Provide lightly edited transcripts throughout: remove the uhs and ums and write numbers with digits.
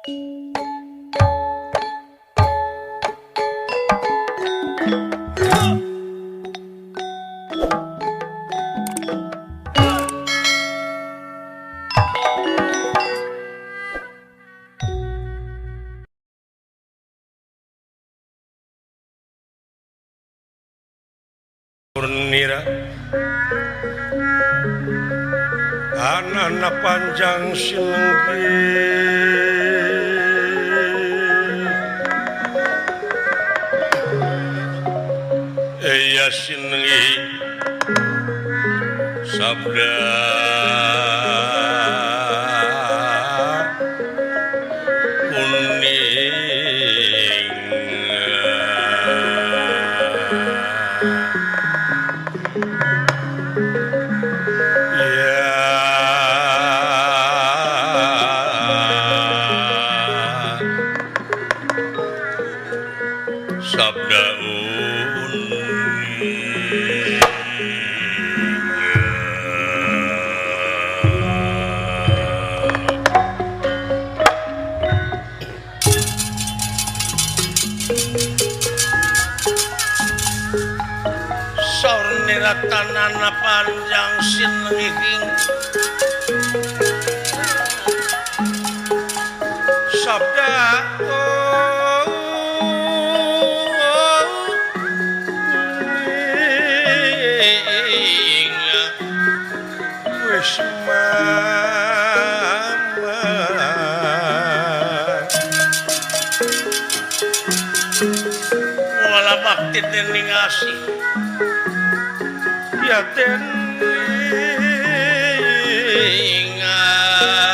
Nira anana panjang sinenggi eya sinenggi sabda tanana panjang sinengihing sabda wis wala bakti dening asih ya dening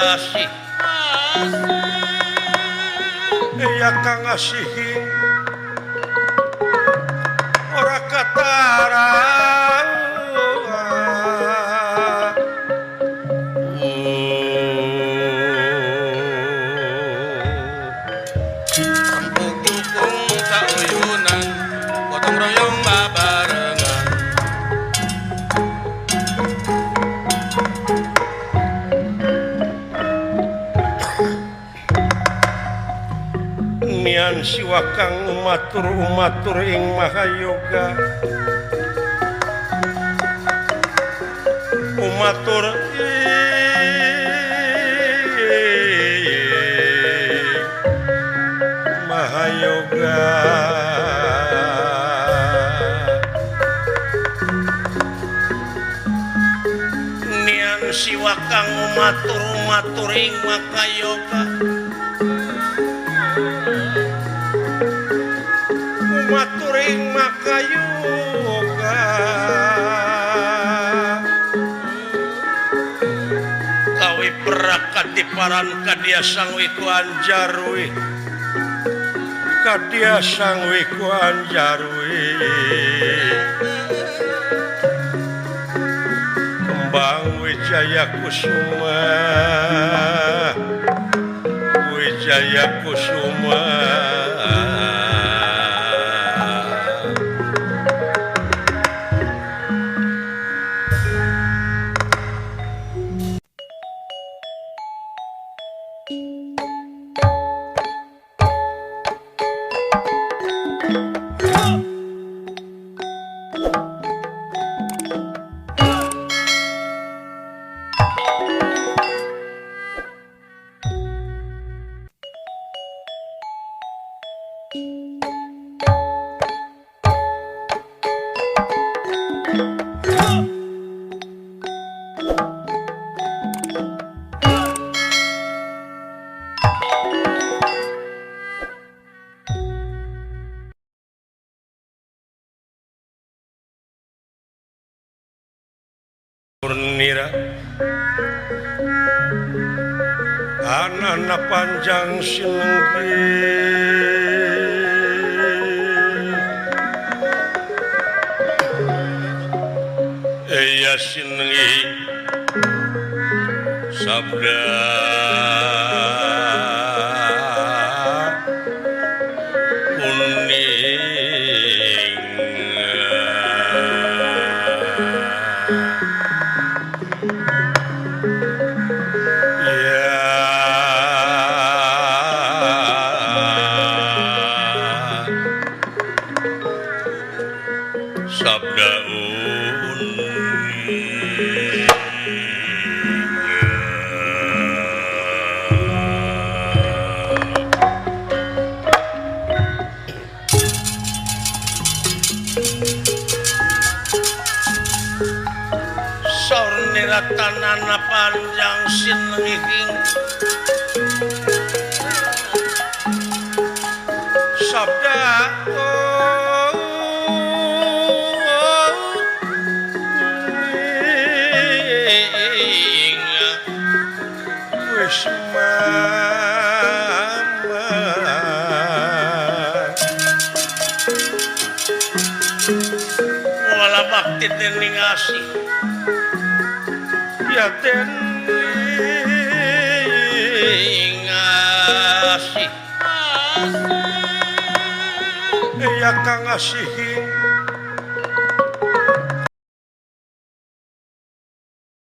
asih ya kang asihi ora katara Siwa kang umatur-umatur ing mahayoga umatur ing mahayoga nian siwa kang umatur-umatur ing mahayoga maturing makayuga kawi perakat diparan kadia sang wiku anjarwi kadia sang wiku anjarwi kembang wijaya kusuma wijaya kusuma. Nira anana panjang sinenggi eya sinenggi sabda kuning. Ya. Jagatanana panjang sinenging sabda wis wala bakti dening asih ya dening asih ya kang asih.